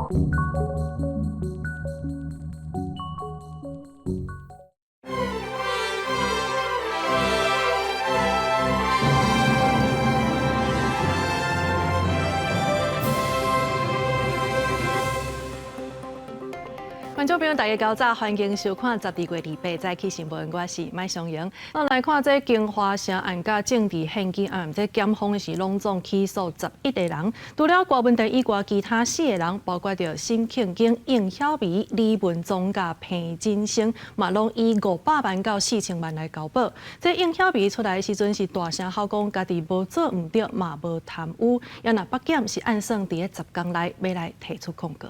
觀眾朋友，大家較早，歡迎收看12月28早起新聞，我是麥松瑩。咱來看這京華城案佮政治獻金案，這檢方是攏總起訴11個人，除了郭文帝以外，其他四個人，包括著沈慶京、應曉薇、李文宗佮彭錦生，嘛攏以500萬到4000萬來交保。這應曉薇出來的時陣是大聲吼講，家己無做毋著，嘛無貪污。也若北檢是按算佇咧10工內欲來提出控告。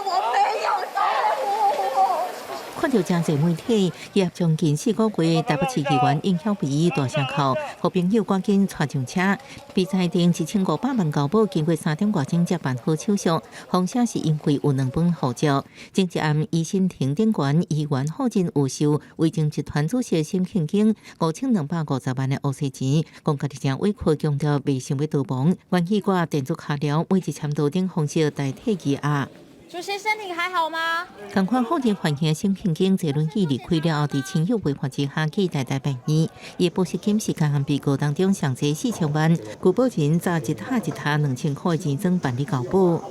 我沒有貪污。看著誠濟媒體，伊將近4個月，台北市議員應曉薇大聲哭，予朋友趕緊帶上車，被裁定1500萬交保，經過3點外鐘才辦好手續。風聲是因為有兩本護照。前一暗，醫心庭頂懸議員傅仁有收維正集團主席沈慶京5250萬的烏色錢，講家己誠委屈，強調袂想欲逃亡，願意掛電子跤鐐，每日簽到等方式代替羈押。主席身體還好嗎？仝款予人犯嫌沈慶京坐輪椅離開了後，佇親友陪伴之下去台大病院。伊保釋金是共項被告當中上濟4000萬，具保人早一沓一沓2000塊的錢莊辦理交保。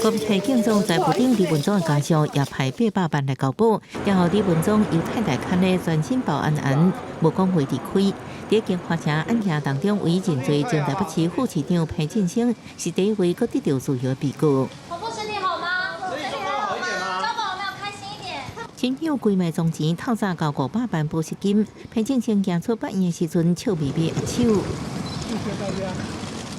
國民警總在部長李文忠的家屬也派800萬來交保，然後李文忠由太太牽的全身保安安，無講話離開。佇京華城案件當中，唯一認罪前台北市副市長彭晉生是第一位閣得著自由的被告。婆婆身體好嗎？身體好嗎？交保有沒有開心一點？親友規暝將錢透早交500萬保釋金，彭晉生行出法院的時陣，笑眯眯握手。謝謝大家。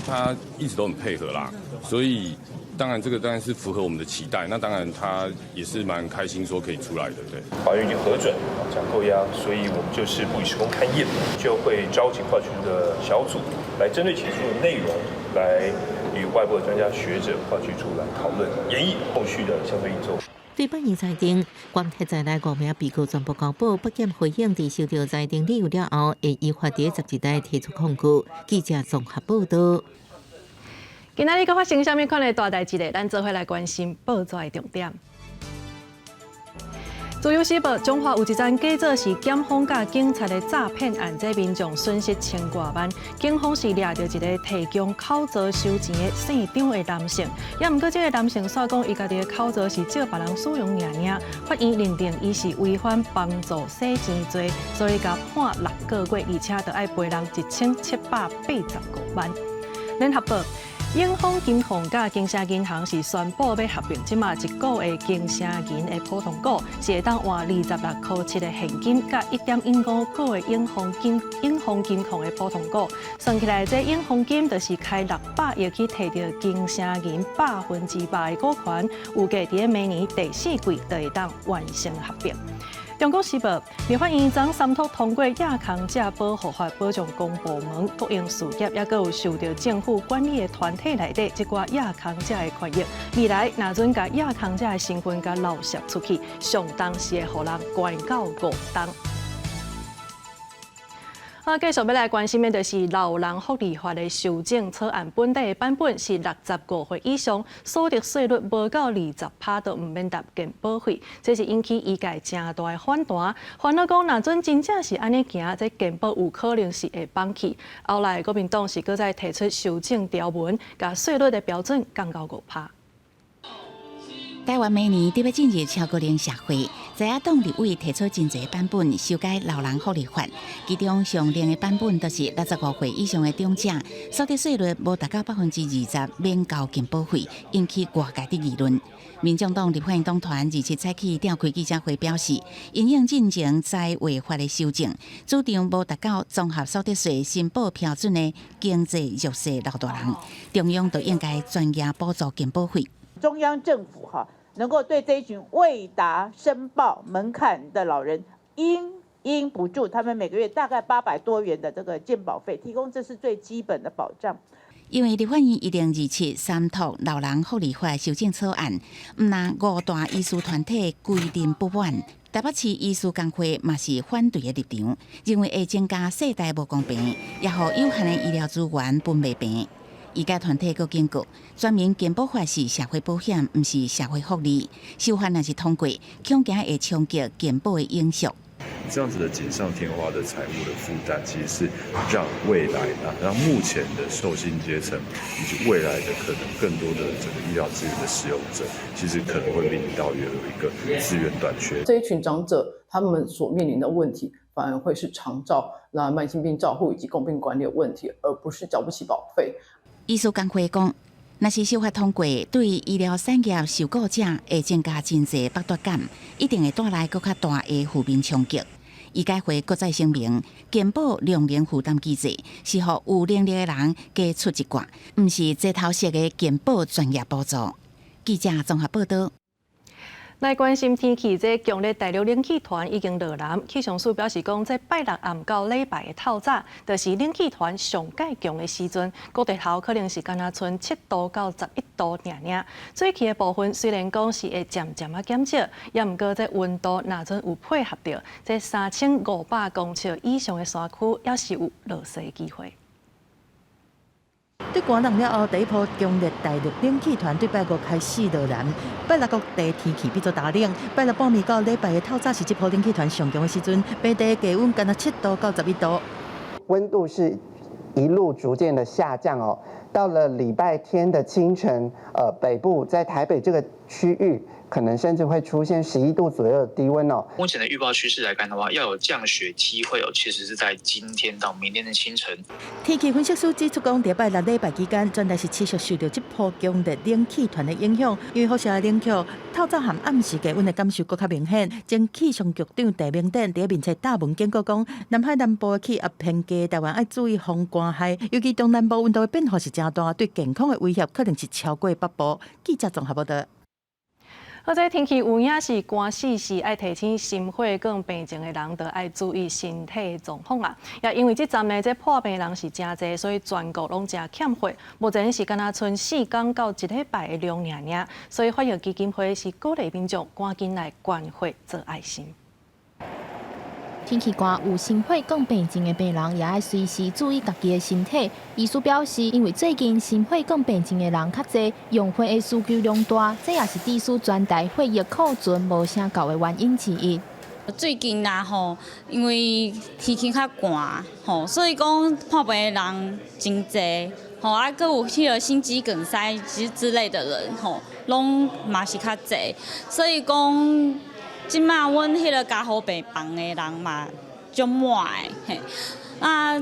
他一直都很配合啦，所以當然這個當然是符合我們的期待。那當然他也是蠻開心說可以出來的，對。法院已經核准將扣押，所以我們就是不予時空勘驗，就會召集跨區的小組來針對起訴的內容，來與外部的專家學者跨區處來討論研議後續的相對應做。對法院裁定，關鐵在內五名被告全部交保，北檢回應佇收到裁定理由了後，會依法佇11日提出控告。記者綜合報道。今仔日閣發生啥物款的大代誌咧？咱做伙來關心報紙的重點。自由時報，彰化有一樁假做是檢方佮警察的詐騙案，這民眾損失千外萬。警方是掠著一个提供口座收錢的姓張的男性，也毋過這个男性煞講伊家己的口座是借別人使用爾爾，法院認定伊是違反幫助洗錢罪，所以共判6個月，而且著愛賠人1785萬。聯合報。永豐金控佮京盛銀行是宣布欲合併，這馬一股的京盛銀的普通股是會當換26.7塊的現金，佮1.15股的永豐金控的普通股，算起來，這永豐金就是開600億去提著京盛銀100%的股權，預計佇明年第四季就會當完成合併。中國時報，立法院昨三讀通過亞康者保護法，保障公部門、國營事業，抑閣有受著政府管理的團體內底，這寡亞康者的權益。未來若準共亞康者的身份共漏泄出去，上重是會予人關到5冬。啊，繼續欲來關心的就是老人福利法的修正草案，本底的版本是65歲以上所得稅率無夠20趴都毋免納健保費，這是引起醫界誠大的反彈。煩惱講，若準真正是按呢行，這健保有可能是會崩去。後來國民黨是閣再提出修正條文，共稅率的標準降到5趴。台灣明年得欲進入超高齡社會，在野黨立委提出真濟版本修改老人福利法，其中上靚的版本就是65歲以上的長者所得稅率無達到20%，免交健保費，引起外界的議論。民眾黨立法院黨團27早起召開記者會表示，因應進前在違法的修正，主張無達到綜合所得稅申報標準的經濟弱勢老大人，中央就應該全額補助健保費。中央政府哈，能夠對這一群未達申報門檻的老人，應補助他們每個月大概800多元的這個健保費，提供這是最基本的保障。因為立法院1027三讀老人福利法修正草案，毋但五大醫師團體規陣不滿，台北市醫師工會嘛是反對的立場，認為會增加世代無公平，也予有限的醫療資源分袂平。醫界團體閣警告，全民健保法是社會保險，毋是社會福利。修法若是通過，恐驚會衝擊健保的永續。這樣子的錦上添花的財務的負擔，其實是讓未來啊，讓目前的受薪階層以及未來的可能更多的這個醫療資源的使用者，其實可能會面臨到有一個資源短缺。這一群長者，他們所面臨的問題，反而會是長照、那慢性病照護以及共病管理的問題，而不是繳不起保費。醫師公會講，若是修法通過，對醫療產業受僱者會增加真濟剝奪感，一定會帶來閣較大的負面衝擊。醫改會閣再聲明，健保兩人負擔機制是予有能力的人加出一寡，毋是齊頭式的健保專業補助。記者綜合報導。來關心天氣，這強烈大陸冷氣團已經落南。氣象署表示講，這拜六暗到禮拜的透早，就是冷氣團上蓋強的時陣，各地頭可能是干焦賰7度到11度爾爾。水汽的部分雖然講是會漸漸仔減少，也毋過這溫度若陣有配合著，這3500公尺以上的山區，猶是有落雪的機會。對寒冷了後，第一波強烈大陸冷氣團對拜五開始落南，拜六各地天氣變做大冷。拜六半暝到禮拜的透早是這波冷氣團上強的時陣，平地低溫干焦7度到11度。溫度是一路逐漸的下降哦，到了禮拜天的清晨，北部在台北這個區域，可能甚至會出現11度左右的低溫哦。目前的預報趨勢來看的話，要有降雪機會哦，其實是在今天到明天的清晨。天氣分析師指出，講佇拜六禮拜期間，全台是持續受著這波強烈冷氣團的影響，因為輻射冷卻，透早和暗時低溫的感受閣較明顯。前氣象局長鄭明典佇面冊貼文警告講，南海南部的氣壓偏低，台灣愛注意風寒害，尤其東南部溫度的變化是誠大，對健康的威脅可能是超過北部。記者綜合報導。好，這天氣有影是寒死死，愛提醒心血管病症的人，著愛注意身體狀況啊。也因為這陣呢，這破病人是誠濟，所以全國攏誠欠血。目前是干焦賰4工到1禮拜的量爾爾，所以血液基金會是鼓勵民眾趕緊來捐血做愛心。天氣寒，有心血管病症的病人也愛隨時注意家己的身體。醫師表示，因為最近心血管病症的人較濟，用血的需求量大，這也是致使全台血液庫存無啥夠的原因之一。最近啊吼，因為天氣較寒吼，所以講破病的人真濟吼，啊，閣有彼個心肌梗塞之類的人吼，攏嘛是較濟，所以講。這馬阮彼個加護病房的人嘛足滿的，嘿，啊，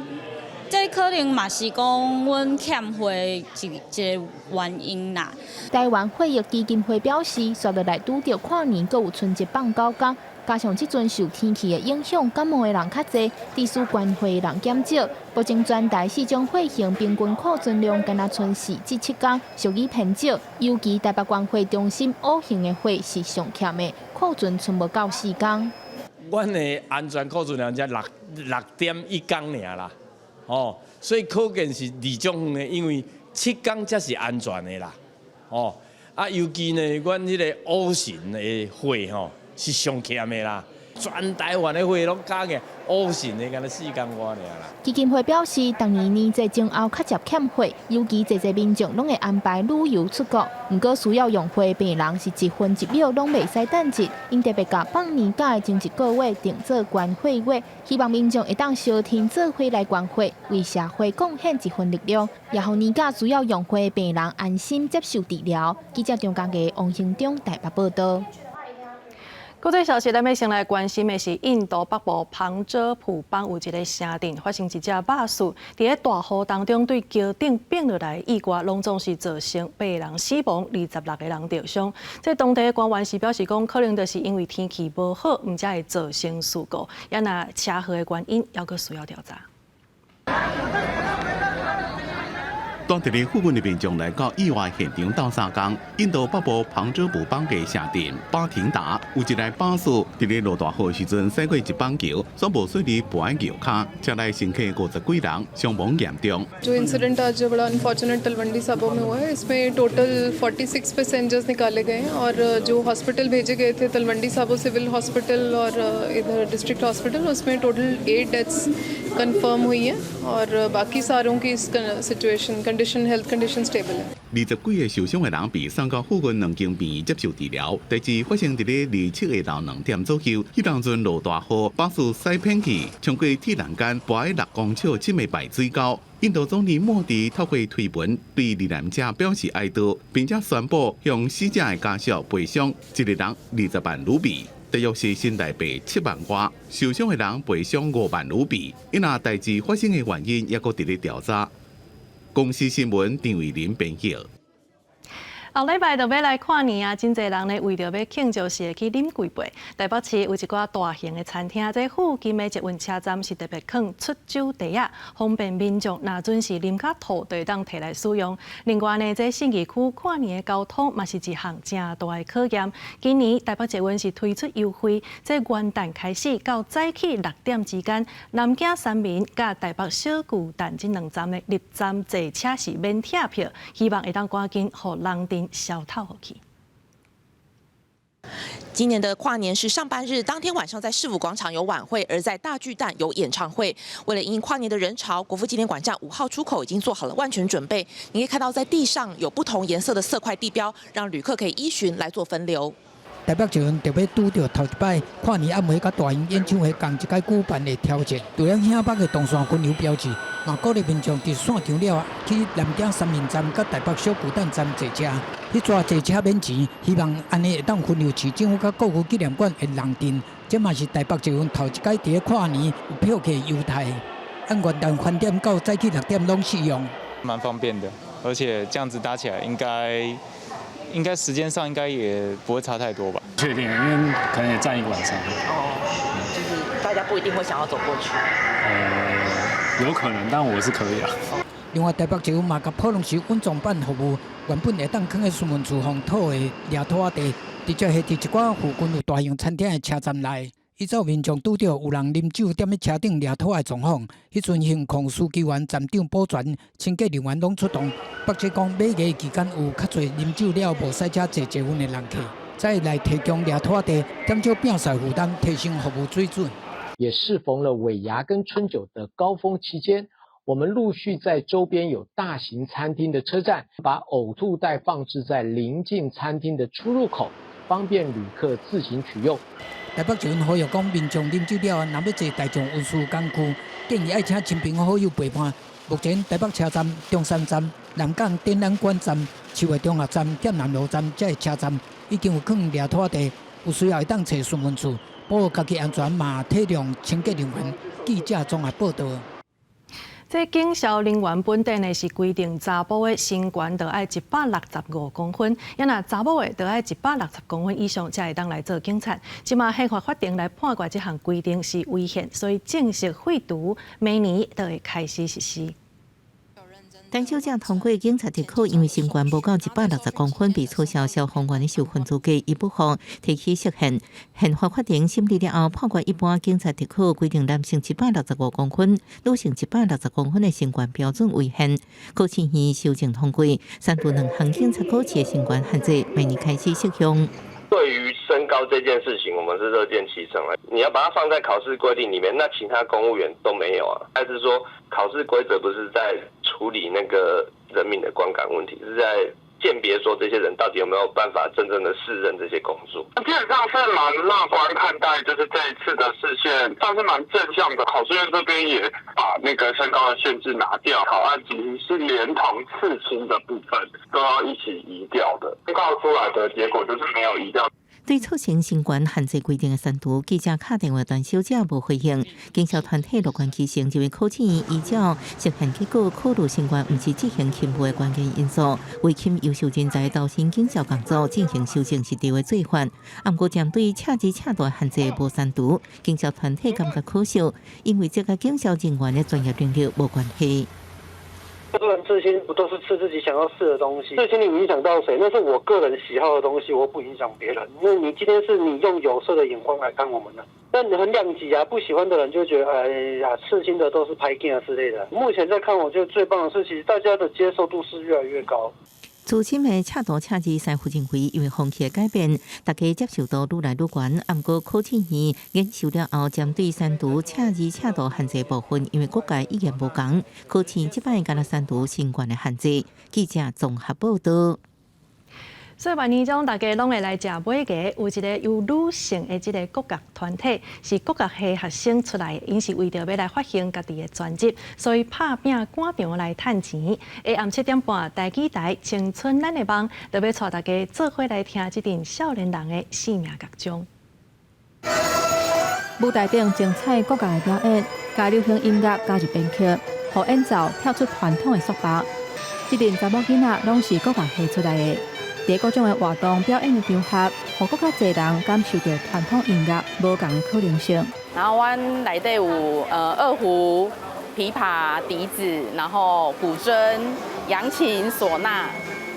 這可能嘛是講阮欠血一個原因啦。台灣血液基金會表示，紲落來拄著跨年，閣有春節放九工，加上這陣受天氣的影響，感冒的人較濟，致使捐血的人減少。目前全台四種血型平均庫存量干焦賰4至7工，屬於偏少。尤其台北捐血中心 O 型的血是上欠的，庫存賰無夠4工。阮的安全庫存量才6.1工爾啦，哦，所以可見是二種的，因為7工才是安全的啦，哦，啊，尤其呢，阮彼個 O 型的血吼是上欠的啦。全台灣的血攏加起 O 型的，干焦4工外爾啦。基金會表示，逐年年節前後較捷欠血，尤其濟濟民眾攏會安排旅遊出國，毋過需要用血的病人是一分一秒攏袂使等一，𪜶特別共放年假的前一個月定做捐血月，希望民眾會當相挺做伙來捐血，為社會貢獻一份力量，也予年假需要用血的病人安心接受治療。記者張家傑、王興中台北報導。國際消息，咱欲先來關心的是印度北部旁遮普邦有一个城鎮發生一隻巴士，佇咧大雨當中對橋頂變落來意外，攏總是造成八人死亡，26個人著傷。這當地的官員是表示講，可能就是因為天氣無好，毋才會造成事故。也若車禍的原因，猶閣需要調查。當地的附近的民眾來到意外現場鬥相共，印度北部旁遮普邦的城鎮巴廷達有一台巴士佇咧落大雨的時陣駛過一板橋，煞無細膩跋喺橋跤，車內乘客50幾人傷亡嚴重。 जो इंसिडेंट आज बड़ा अनफॉर्चुनेट तलवंडी साबो में हुआ है, इसमें टोटल 46 पैसेंजर्स निकाले गए हैं और जो हॉस्पिटल भेजे गए थे, तलवंडी साबो सिविल हॉस्पिटल और इधर डिस्ट्रिक्ट हॉस्पिटल, उसमें टोटल 8 डेथ्स Confirm हुई है और बाकी सारों की situation condition health condition stable है。 20幾个受傷的人被送到附近兩間病院接受治療。代誌發生佇咧27下晝2點左右，彼當陣落大雨，巴士駛偏去，衝過鐵欄杆，跋喺6公尺深的排水溝。印度總理莫迪透過推文對罹難者表示哀悼，並且宣布向死者的家屬賠償一个人20萬盧比，大約是新台幣7萬外。受傷的人賠償5萬盧比。因那代誌發生的原因猶閣佇咧調查。公視新聞張偉林編譯。後禮拜就欲來跨年啊！真濟人呢為著欲慶祝，是會去啉幾杯。台北市有一寡大型的餐廳，這附近的捷運車站是特別囥出酒袋仔，方便民眾若準是啉甲吐，就會當提來使用。另外呢，這信義區跨年的交通嘛是一項誠大的考驗。今年台北捷運是推出優惠，這元旦開始到早起6點之間，南京三民佮台北小巨蛋這兩站的入站坐車是免拆票，希望會當趕緊予人陣消透去。今年的跨年是上班日，當天晚上在市府廣場有晚會，而在大巨蛋有演唱會。為了因應跨年的人潮，國父紀念館站5號出口已經做好了萬全準備。你可以看到在地上有不同顏色的色塊地標，讓旅客可以依循來做分流。台北捷運特別拄著頭一擺跨年晚會佮大型演唱會仝一擺舉辦的挑戰，除了向北的動線分流標誌，嘛鼓勵民眾佇散場了去南京三民站佮台北小巨蛋站坐車，彼逝坐車免錢，希望按呢會當分流市政府佮國父紀念館的人陣。這嘛是台北捷運頭一擺佇咧跨年有票客優待，按元旦翻點到早起6點攏適用。蠻方便的，而且這樣子搭起來應該時間上應該也不會差太多吧？確定，因為可能也站一個晚上。哦，就是大家不一定會想要走過去。有可能，但我是可以啊。另外，台北捷運嘛，共普隆市穩裝辦服務，原本會當囥佇詢問處予討的掠拖仔袋，直接下佇一寡附近有大型餐廳的車站內。以早民眾拄著有人啉酒踮咧車頂掠拖仔的狀況，彼陣行控書記員、站長保全、清潔人員攏出動。北捷講，尾牙期間有較濟啉酒了無駛車坐捷運的人客，再來提供掠拖袋，減少摒掃負擔，提升服務水準。也適逢了尾牙跟春酒的高峰期間，我們陸續在周邊有大型餐廳的車站，把嘔吐袋放置在鄰近餐廳的出入口，方便旅客自行取用。台北捷運呼籲講，民眾啉酒了後，若欲坐大眾運輸工具，建議愛請親朋好友陪伴。目前台北車站、中山站、南港展覽館站、樹下中學站、劍南路站這个車站已經有囥掠拖袋，有需要會當揣詢問處，保護家己安全嘛，體諒清潔人員。記者綜合報導。這警消人員本底呢是規定查埔的身懸著愛165公分，啊若查某的著愛160公分以上才會當來做警察。這馬憲法法庭來判決這項規定是違憲，所以正式廢除，明年就會開始實施。陳小姐通過警察特考，因為身懸無夠160公分，被取消消防員的受訓資格，伊不服提起釋憲。憲法法庭審理了後，判決一般警察特考規定男性165公分，女性160公分的身懸標準違憲。考試院修正通過，刪除兩項警察考試的身懸限制，明年開始適用。對於身高這件事情，我們是樂見其成啊。你要把它放在考試規定裡面，那其他公務員都沒有啊？還是說考試規則不是在處理那個人民的觀感問題，是在鑑別說這些人到底有沒有辦法真正的適任這些工作？基本上是蠻樂觀看待，就是這一次的釋憲算是蠻正向的。考試院這邊也把那個身高的限制拿掉，草案其實是連同刺青的部分都要一起移掉的。公告出來的結果就是沒有移掉。對促成身懸限制規定的刪除，記者敲電話陳小姐無回應。警消團體樂觀其成，認為考試院依照釋憲結果考慮身懸，毋是執行勤務的關鍵因素。為吸優秀人才投身警消工作進行修正是對的做法。毋過針對赤字赤大限制無刪除，警消團體感覺可惜，因為這佮警消人員的專業能力無關係。很多人刺青不都是刺自己想要刺的東西？刺青你影響到誰？那是我個人喜好的東西，我不影響別人。因為你今天是你用有色的眼光來看我們的，那你很兩極啊。不喜歡的人就覺得，哎呀，刺青的都是歹囝啊之類的。目前在看，我覺得最棒的是，其實大家的接受度是越來越高。資深的赤道赤字師傅認為，因為風氣的改變，大家接受度愈來愈懸。毋過考試院研究了後，針對刪除赤字赤道限制部分，因為各界意見無仝，考試這擺敢若刪除相關的限制。記者綜合報道。歲末年終，大家攏會來食尾牙。有一个由女性的這个國樂團體，是國樂系學生出來的，𪜶是為著欲來發行家己的專輯，所以拍拚趕場來趁錢。下暗7點半，台語台《青春咱的夢》，就欲帶大家做伙來聽這陣少年人的生命樂章。舞台頂精彩國樂的表演，共流行音樂加入編曲，予演奏跳出傳統的束縛。這陣查某囡仔攏是國樂系出來的。佇各種的活動表演的場合，予閣較濟人感受著傳統音樂無仝的可能性。然後阮內底有二胡、琵琶、笛子，然後古箏、揚琴、嗩吶，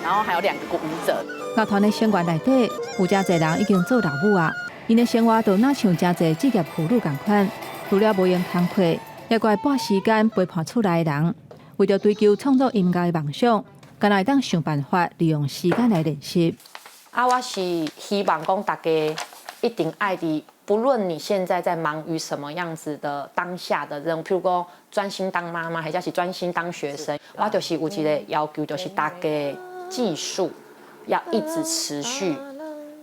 然後還有兩個舞者。樂團的成員內底有誠濟人已經做老母啊，𪜶的生活就若像誠濟職業婦女仝款，除了無閒工課，猶閣愛撥時間陪伴厝內的人，為著追求創作音樂的夢想。敢若會當想辦法利用時間來練習。啊，我是希望講大家一定愛佇，不論你現在在忙於什麼樣子的當下的任務，譬如講專心當媽媽，或者是專心當學生，我就是有一個要求，就是大家技術要一直持續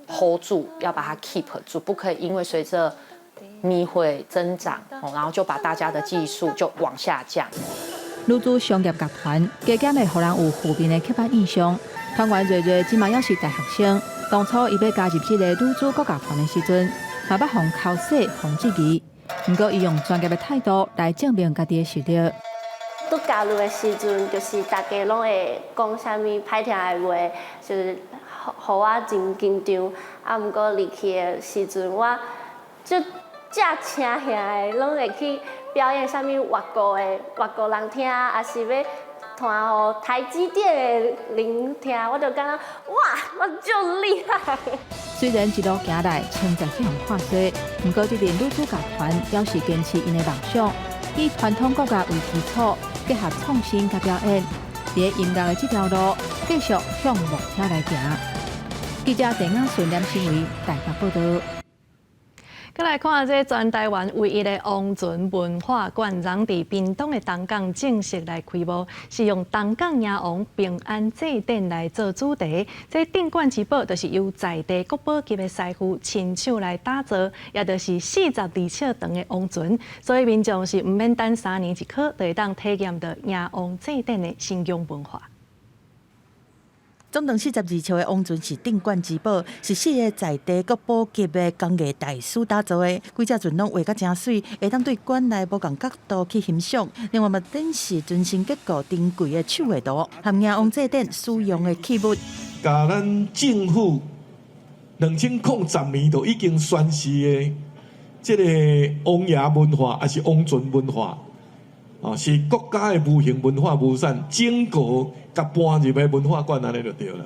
hold 住，要把它 keep 住，不可以因為隨著年歲增長，然後就把大家的技術就往下降。女子商業樂團加減會予人有負面的刻板印象。團員瑞瑞這馬猶是大學生，當初伊欲加入這個女子國樂團的時陣，嘛捌予剾洗、予質疑。毋過伊用專業的態度來證明家己的實力。拄加入的時陣，就是大家攏會講啥物歹聽的話，就是予我真緊張。啊，毋過入去的時陣，我就遮請兄的，攏會去表演啥物外國的外國人聽，抑是欲彈予台積電的人聽，我就感覺哇，我足厲害。雖然一路行來，穿著這項看衰，毋過這陣女子樂團猶是堅持𪜶的夢想，以傳統國樂為基礎，結合創新佮表演，佇音樂的這條路繼續向目標來行。記者鄭亞順、連新偉台北報導。閣來看這全台灣唯一的王船文化館，昨佇屏東的東港正式來開幕，是用東港迎王平安祭典來做主題。這鎮館之寶就是由在地國寶級的師傅親手來打造，也就是42尺長的王船。所以民眾是毋免等3年一考，就會當體驗著迎王祭典的信仰文化。總長42尺的王船是鎮館之寶，是四个在地國寶級的工藝大師打造的。規隻船攏畫甲誠媠，會當對館內無仝角度去欣賞。另外嘛，展示全新結構珍貴的手繪圖，和迎王祭典使用的器物。共咱政府2010年就已經宣示的這个王爺文化，抑是王船文化，哦，是國家的無形文化遺產，整個共搬入去文化館按呢就對啦，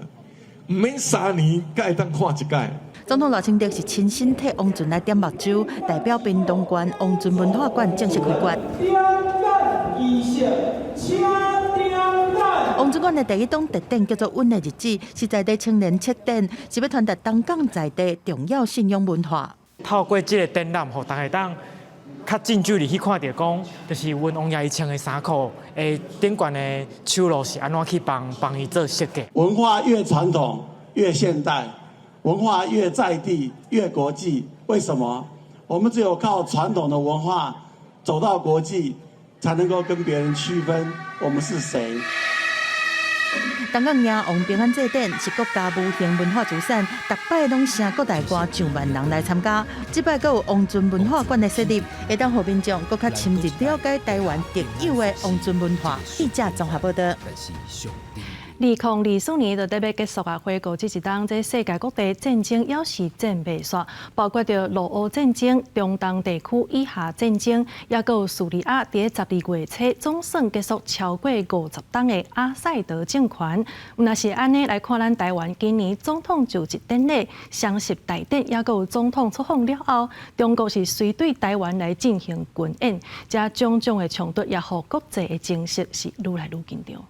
毋免3年才會當看一擺。總統賴清德是親身替王船來點目睭，代表屏東縣王船文化館正式開館。點燈儀式，請點燈。王船館的第一檔特展叫做《阮的日子》，是在地青年策展，是欲傳達東港在地重要信仰文化。透過這个展覽，予大家當較近距離去看著講，就是阮王爺伊穿的衫褲，頂懸的手路是按怎去幫幫伊做設計。文化越傳統越現代，文化越在地越國際。為什麼？我們只有靠傳統的文化走到國際，才能夠跟別人區分我們是誰。東港迎王平安祭典是國家無形文化資產，逐擺攏吸引國內外上萬人來參加。這擺閣有王船文化館的設立，會當予民眾閣較深入了解台灣特有的王船文化。記者綜合報導。2024年就欲結束啊！回顧這一冬，這世界各地戰爭猶是戰袂煞，包括著俄烏戰爭、中東地區以哈戰爭，抑閣有敘利亞佇12月初總算結束超過50冬的阿薩德政權。若是按呢來看，咱台灣今年總統就職典禮、雙十大典，抑閣有總統出訪了後，中國是隨對台灣來進行軍演，這種種的衝突也予國際的情勢是愈來愈緊張。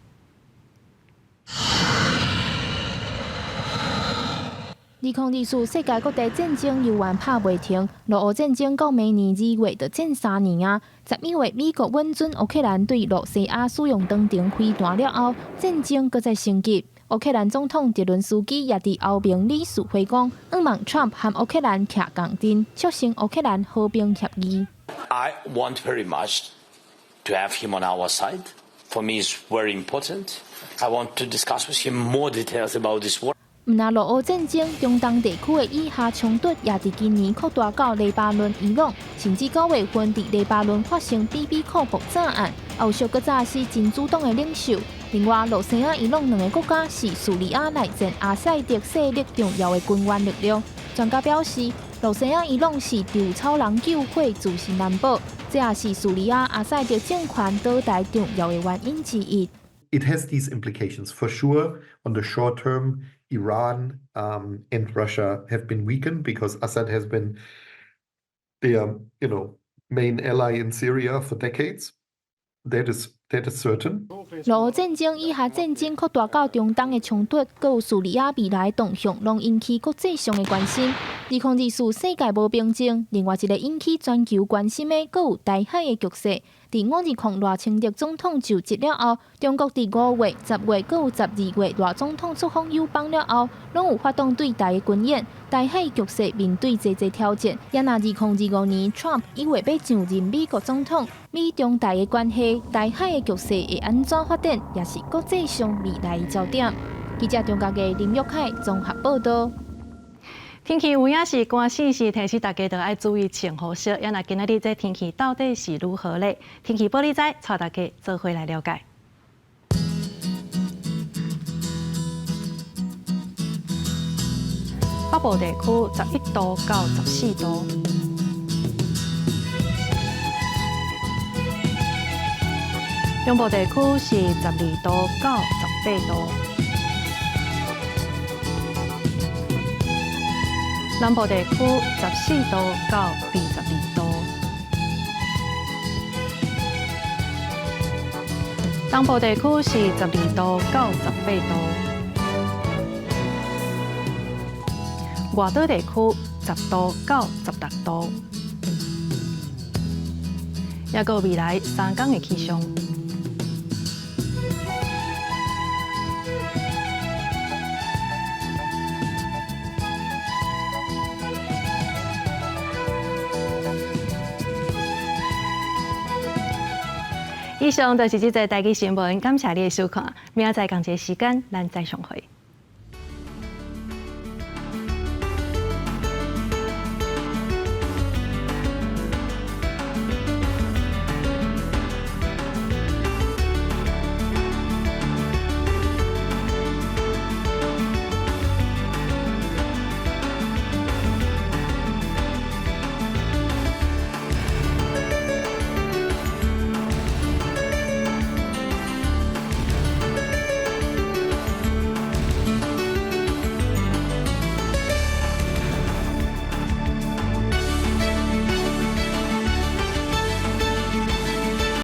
2024世界各地戰爭猶原拍袂停，俄烏戰爭到明年2月就戰3年啊！11月美國允准烏克蘭對羅西亞使用長程飛彈了後，戰爭閣再升級。烏克蘭總統澤倫斯基也佇歐盟理事會講，向望 Trump 和烏克蘭徛仝陣，促成烏克蘭和平協議。 I want very much to have him on our side. For me, it's very important. I want to discuss with him more details about this war. 毋但俄烏戰爭，中東地區的以哈衝突也佇今年擴大到黎巴嫩、伊朗，甚至9月份佇黎巴嫩發生 BB 扣爆炸案，後續閣炸死真主黨的領袖。另外，羅西亞、伊朗兩个國家是敘利亞內戰阿薩德勢力重要的軍援力量。專家表示，羅西亞、伊朗是稻草人救火，自身難保，這也是敘利亞阿薩德政權倒台重要的原因之一。 It has these implications for sure. On the short term, Iran and Russia have been weakened because Assad has been their main ally in Syria for decades. That is certain. 俄烏戰爭、以哈戰爭擴大到中東的衝突，閣有敘利亞未來動向，攏引起國際上的關心。2024世界無平靜，另外一个引起全球關心的，閣有台海的局勢。佇520賴清德總統就職了後，中國佇5月、10月、閣有12月賴總統出訪友邦了後，攏有發動對台的軍演。台海局勢面對濟濟挑戰，也若2025年 Trump 一月欲上任美國總統，美中台的關係、台海的局勢會按怎發展，也是國際上未來的焦點。記者張家傑、林玉凱綜合報導。天氣有影是寒死死，提醒大家著愛注意穿好衫。啊，若今仔日這天氣到底是如何咧？天氣報你知，帶大家做伙來了解。北部地區11度到14度，中部地區是12度到18度。南部地區14度到22度，東部地區是12度到18度，外島地區10度到16度，抑閣未來3天的氣象。以上就是這節台語新聞，感謝你的收看，明仔載仝一个時間，咱再相會。